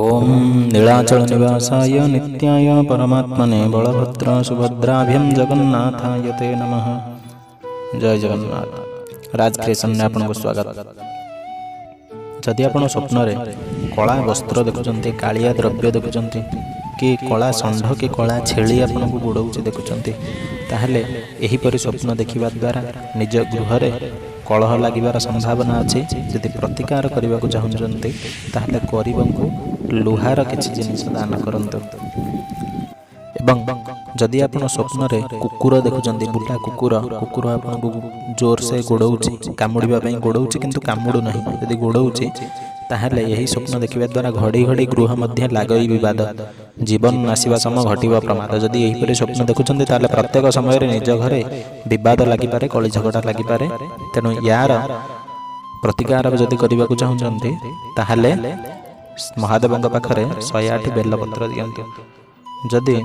ଓಂ ନୀଳାଚଳ ନିବାସାୟ ନିତ୍ୟାୟ ପରମାତ୍ମନେ ବଳଭଦ୍ର ସୁଭଦ୍ରାଭ୍ୟಂ ଜଗନ୍ନାଥାୟ ତେ ନମଃ। ଜୟ ଜଗନ୍ନାଥ। ରାଜ କ୍ରିଏସନରେ ଆପଣଙ୍କୁ ସ୍ୱାଗତ। ଯଦି ଆପଣ ସ୍ୱପ୍ନରେ କଳା ବସ୍ତ୍ର ଦେଖୁଛନ୍ତି, କାଳିଆ ଦ୍ରବ୍ୟ ଦେଖୁଛନ୍ତି କି କଳା ଷଣ୍ଢ କି କଳା ଛେଳି ଆପଣଙ୍କୁ ଗୋଡ଼ଉଛି ଦେଖୁଛନ୍ତି, ତାହେଲେ ଏହିପରି ସ୍ୱପ୍ନ ଦେଖିବା ଦ୍ୱାରା ନିଜ ଗୃହରେ କଳହ ଲାଗିବାର ସମ୍ଭାବନା ଅଛି। ଯଦି ପ୍ରତିକାର କରିବାକୁ ଚାହୁଁଛନ୍ତି, ତାହେଲେ ଗରିବଙ୍କୁ ଲୁହାର କିଛି ଜିନିଷ ଦାନ କରନ୍ତୁ। ଏବଂ ଯଦି ଆପଣ ସ୍ୱପ୍ନରେ କୁକୁର ଦେଖୁଛନ୍ତି, ବୁଲା କୁକୁର, କୁକୁର ଆପଣଙ୍କୁ ଜୋରସେ ଗୋଡ଼ଉଛି, କାମୁଡ଼ିବା ପାଇଁ ଗୋଡ଼ଉଛି କିନ୍ତୁ କାମୁଡ଼ୁ ନାହିଁ, ଯଦି ଗୋଡ଼ଉଛି, ତାହେଲେ ଏହି ସ୍ୱପ୍ନ ଦେଖିବା ଦ୍ୱାରା ଘଡ଼ି ଘଡ଼ି ଗୃହ ମଧ୍ୟ ଲାଗଇ ବିବାଦ, ଜୀବନ ନାଶିବା ସମ ଘଟିବ ପ୍ରମାଦ। ଯଦି ଏହିପରି ସ୍ୱପ୍ନ ଦେଖୁଛନ୍ତି, ତାହେଲେ ପ୍ରତ୍ୟେକ ସମୟରେ ନିଜ ଘରେ ବିବାଦ ଲାଗିପାରେ, କଳି ଝଗଡ଼ା ଲାଗିପାରେ। ତେଣୁ ୟାର ପ୍ରତିକାର ଯଦି କରିବାକୁ ଚାହୁଁଛନ୍ତି, ତାହେଲେ ମହାଦେବଙ୍କ ପାଖରେ 108 ବେଲପତ୍ର ଦିଅନ୍ତୁ। ଯଦି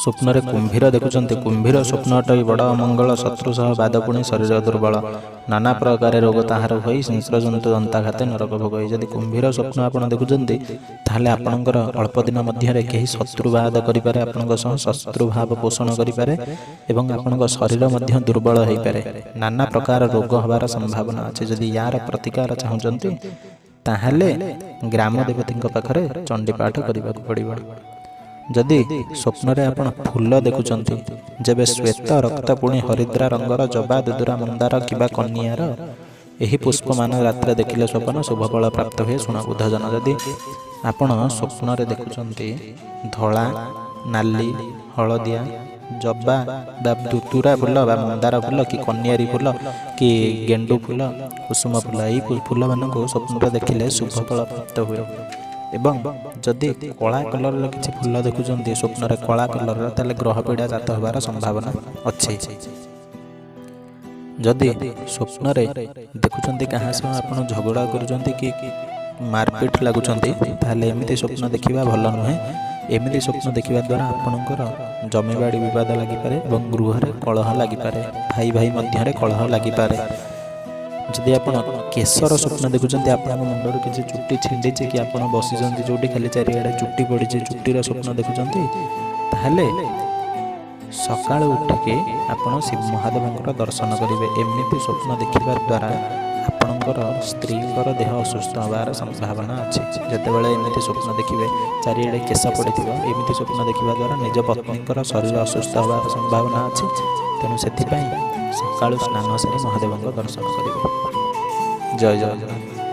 ସ୍ୱପ୍ନରେ କୁମ୍ଭୀର ଦେଖୁଛନ୍ତି, କୁମ୍ଭୀର ସ୍ୱପ୍ନ ଅଟଇ ବଡ଼ ଅମଙ୍ଗଳ, ଶତ୍ରୁ ସହ ବାଦ ପୁଣି ଶରୀର ଦୁର୍ବଳ, ନାନା ପ୍ରକାର ରୋଗ ତାହାର ହୋଇ, ହିଂସ୍ରଜନ୍ତୁ ଦନ୍ତାଘାତେ ନରକ ଭୋଗ ହୋଇ। ଯଦି କୁମ୍ଭୀର ସ୍ୱପ୍ନ ଆପଣ ଦେଖୁଛନ୍ତି, ତାହେଲେ ଆପଣଙ୍କର ଅଳ୍ପ ଦିନ ମଧ୍ୟରେ କେହି ଶତ୍ରୁବାଦ କରିପାରେ, ଆପଣଙ୍କ ସହ ଶତ୍ରୁଭାବ ପୋଷଣ କରିପାରେ ଏବଂ ଆପଣଙ୍କ ଶରୀର ମଧ୍ୟ ଦୁର୍ବଳ ହୋଇପାରେ, ନାନା ପ୍ରକାର ରୋଗ ହେବାର ସମ୍ଭାବନା ଅଛି। ଯଦି ୟାର ପ୍ରତିକାର ଚାହୁଁଛନ୍ତି, ତାହେଲେ ଗ୍ରାମ ଦେବତୀଙ୍କ ପାଖରେ ଚଣ୍ଡୀପାଠ କରିବାକୁ ପଡ଼ିବ। ଯଦି ସ୍ୱପ୍ନରେ ଆପଣ ଫୁଲ ଦେଖୁଛନ୍ତି, ଯେବେ ଶ୍ୱେତ ରକ୍ତ ପୁଣି ହରିଦ୍ରା ରଙ୍ଗର, ଜବା ଦୁଦୁରା ମନ୍ଦାର କିମ୍ବା କନିଆର, ଏହି ପୁଷ୍ପମାନ ରାତିରେ ଦେଖିଲେ ସ୍ୱପ୍ନ ଶୁଭଫଳ ପ୍ରାପ୍ତ ହୁଏ, ଶୁଣ ବୁଧଜନ। ଯଦି ଆପଣ ସ୍ୱପ୍ନରେ ଦେଖୁଛନ୍ତି ଧଳା, ନାଲି, ହଳଦିଆ, ଜବା ବା ଦୁଦୁରା ଫୁଲ ବା ମନ୍ଦାର ଫୁଲ କି କନିଆରୀ ଫୁଲ କି ଗେଣ୍ଡୁ ଫୁଲ, କୁସୁମ ଫୁଲ, ଏହି ଫୁଲମାନଙ୍କୁ ସ୍ୱପ୍ନରେ ଦେଖିଲେ ଶୁଭଫଳ ପ୍ରାପ୍ତ ହୁଏ। ଏବଂ ଯଦି କଳା କଲର୍ର କିଛି ଫୁଲ ଦେଖୁଛନ୍ତି ସ୍ୱପ୍ନରେ, କଳା କଲର୍ର, ତାହେଲେ ଗ୍ରହ ପୀଡ଼ା ଜାତ ହେବାର ସମ୍ଭାବନା ଅଛି। ଯଦି ସ୍ୱପ୍ନରେ ଦେଖୁଛନ୍ତି କାହା ସହ ଆପଣ ଝଗଡ଼ା କରୁଛନ୍ତି କି ମାରପିଟ ଲାଗୁଛନ୍ତି, ତାହେଲେ ଏମିତି ସ୍ୱପ୍ନ ଦେଖିବା ଭଲ ନୁହେଁ। ଏମିତି ସ୍ୱପ୍ନ ଦେଖିବା ଦ୍ୱାରା ଆପଣଙ୍କର ଜମିବାଡ଼ି ବିବାଦ ଲାଗିପାରେ ଏବଂ ଗୃହରେ କଳହ ଲାଗିପାରେ, ଭାଇ ଭାଇ ମଧ୍ୟରେ କଳହ ଲାଗିପାରେ। ଯଦି ଆପଣ କେଶର ସ୍ୱପ୍ନ ଦେଖୁଛନ୍ତି, ଆପଣଙ୍କ ମୁଣ୍ଡରୁ କିଛି ଚୁଟି ଛିଣ୍ଡିଛି କି ଆପଣ ବସିଛନ୍ତି ଯେଉଁଠି ଖାଲି ଚାରିଆଡ଼େ ଚୁଟି ପଡ଼ିଛି, ଚୁଟିର ସ୍ୱପ୍ନ ଦେଖୁଛନ୍ତି, ତାହେଲେ ସକାଳୁ ଉଠିକି ଆପଣ ଶିବ ମହାଦେବଙ୍କର ଦର୍ଶନ କରିବେ। ଏମିତି ସ୍ୱପ୍ନ ଦେଖିବା ଦ୍ୱାରା ଆପଣଙ୍କର ସ୍ତ୍ରୀଙ୍କର ଦେହ ଅସୁସ୍ଥ ହେବାର ସମ୍ଭାବନା ଅଛି। ଯେତେବେଳେ ଏମିତି ସ୍ୱପ୍ନ ଦେଖିବେ, ଚାରିଆଡ଼େ କେଶ ପଡ଼ିଥିବ, ଏମିତି ସ୍ୱପ୍ନ ଦେଖିବା ଦ୍ୱାରା ନିଜ ପତ୍ନୀଙ୍କର ଶରୀର ଅସୁସ୍ଥ ହେବାର ସମ୍ଭାବନା ଅଛି। ତେଣୁ ସେଥିପାଇଁ ସକାଳୁ ସ୍ନାନ ସାରି ମହାଦେବଙ୍କ ଦର୍ଶନ କରିବେ। ଜୟ ଜଗନ୍ନାଥ।